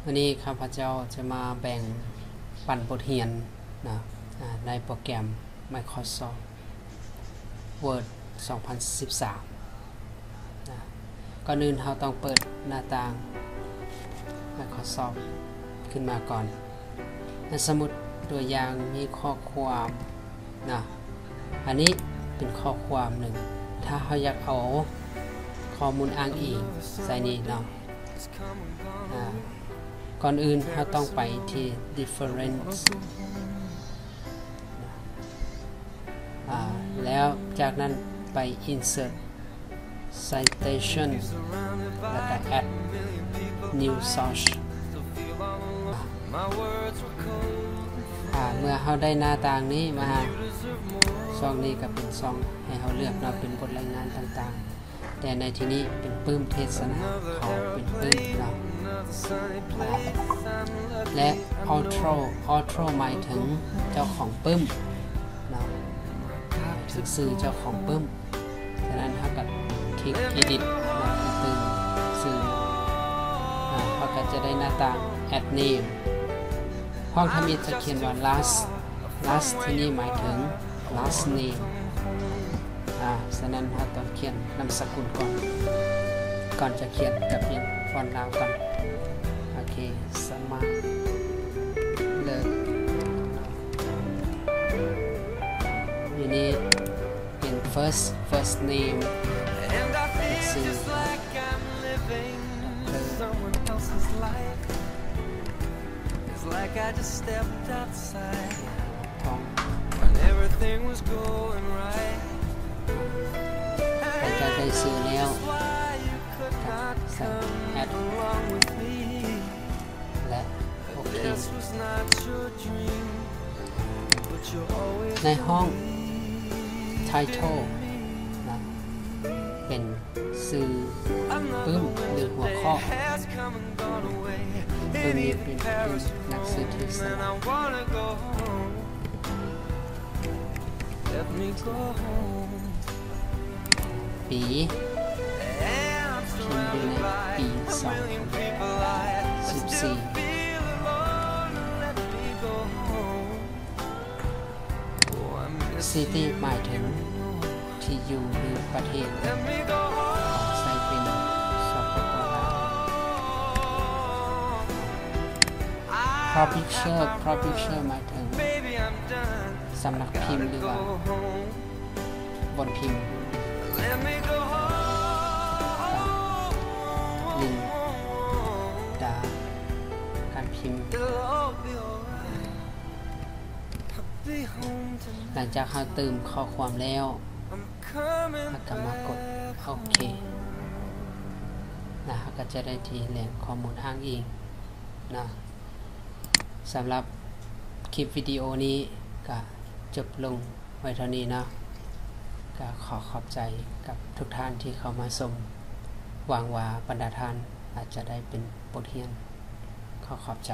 ມື້ນີ້ຂ້າພະເຈົ້າຈະມາແບ່ງປັນບົດຮຽນນະ ອາ ໃນໂປຣແກຣມ Microsoft Word ສອງພັນສິບສາມນະ. ກ່ອນອື່ນເຮົາຕ້ອງເປີດໜ້າຕ່າງ Microsoft ຂຶ້ນມາກ່ອນ. ໃນສະມຸດຕົວຢ່າງມີຂໍ້ຄວາມນະ, ອັນນີ້ເປັນຂໍ້ຄວາມໜຶ່ງ. ຖ້າເຮົາຢາກເອົາຂໍ້ມູນອ້າງອີງໃສ່ນີ້ເນາະ, ອາ ກ່ອນອື່ນເຮົາຕ້ອງໄປທີ່ Different ນະ, ອາ ແລ້ວຈາກນັ້ນໄປ Insert Citation ແລ້ວກໍ Add New Source. ອາ ເມື່ອເຮົາໄດ້ໜ້າຕ່າງນີ້ມາ, ຊ່ອງນີ້ກໍເປັນຊ່ອງໃຫ້ເຮົາເລືອກເນາະ, ເປັນບົດລາຍງານຕ່າງໆ. ແຕ່ໃນທີ່ນີ້ເປັນປຶ້ມເທດສະໜາ, ຂໍເປັນປຶ້ມເນາະ. ອາ ແລະ Author, Author ໝາຍເຖິງເຈົ້າຂອງປຶ້ມເນາະ, ໝາຍເຖິງຊື່ເຈົ້າຂອງປຶ້ມ. ສະນັ້ນເຮົາກໍຄລິກ Edit ເນາະ, ເພື່ອຕື່ມຊື່. ອາ ເຮົາກໍຈະໄດ້ໜ້າຕ່າງ Add Name. ຫ້ອງທຳອິດຈະຂຽນວ່າ Last, Last ທີ່ນີ້ໝາຍເຖິງ Last Name. ອາ ສະນັ້ນເຮົາຕ້ອງຂຽນນາມສະກຸນກ່ອນ, ກ່ອນຈະຂຽນກະປ່ຽນຟອນລາວກ່ອນ. ໂອເຄ, ສະມາເລີກ. ຢູ່ນີ້ເປັນ First, First Name ເປັນຊື່ Doctor It's like I just stepped outside. ທອງ And everything was going right. ຫຼັງຈາກໄດ້ຊື່ແລ້ວ That's why you could not ໃສ່ come Add along with me. ແລະ ໂອເຄ. This was not your dream, but you're always ໃນຫ້ອງ Title ນະ ເປັນຊື່ປຶ້ມ ຫຼື ຫົວຂໍ້. ປຶ້ມນີ້ເປັນ ເປັນໜັງສືເທດສະໜາ. ປີ ພິມຢູ່ໃນປີສອງພັນສິບສີ່. City ໝາຍເຖິງທີ່ຢູ່ ຫຼື ປະເທດ ຂອງ ໃຊ້ເປັນ ສປປ ລາວ. Publisher, Publisher ໝາຍເຖິງສຳນັກພິມ ຫຼືວ່າບ່ອນພິມ, ລິນດາ ການພິມ. ຫຼັງຈາກເຮົາຕື່ມຂໍ້ຄວາມແລ້ວ, ເຮົາກໍມາກົດໂອເຄ ແລ້ວເຮົາກໍຈະໄດ້ທີ່ແຫຼ່ງຂໍ້ມູນອ້າງອີງນະ. ສຳລັບຄລິບວິດີໂອນີ້ກໍຈົບລົງໄວ້ເທົ່ານີ້ເນາະ. ກໍຂໍຂອບໃຈກັບທຸກທ່ານທີ່ເຂົ້າມາຊົມ. ຫວັງວ່າບັນດາທ່ານອາດຈະໄດ້ເປັນບົດຮຽນ. ຂໍຂອບໃຈ.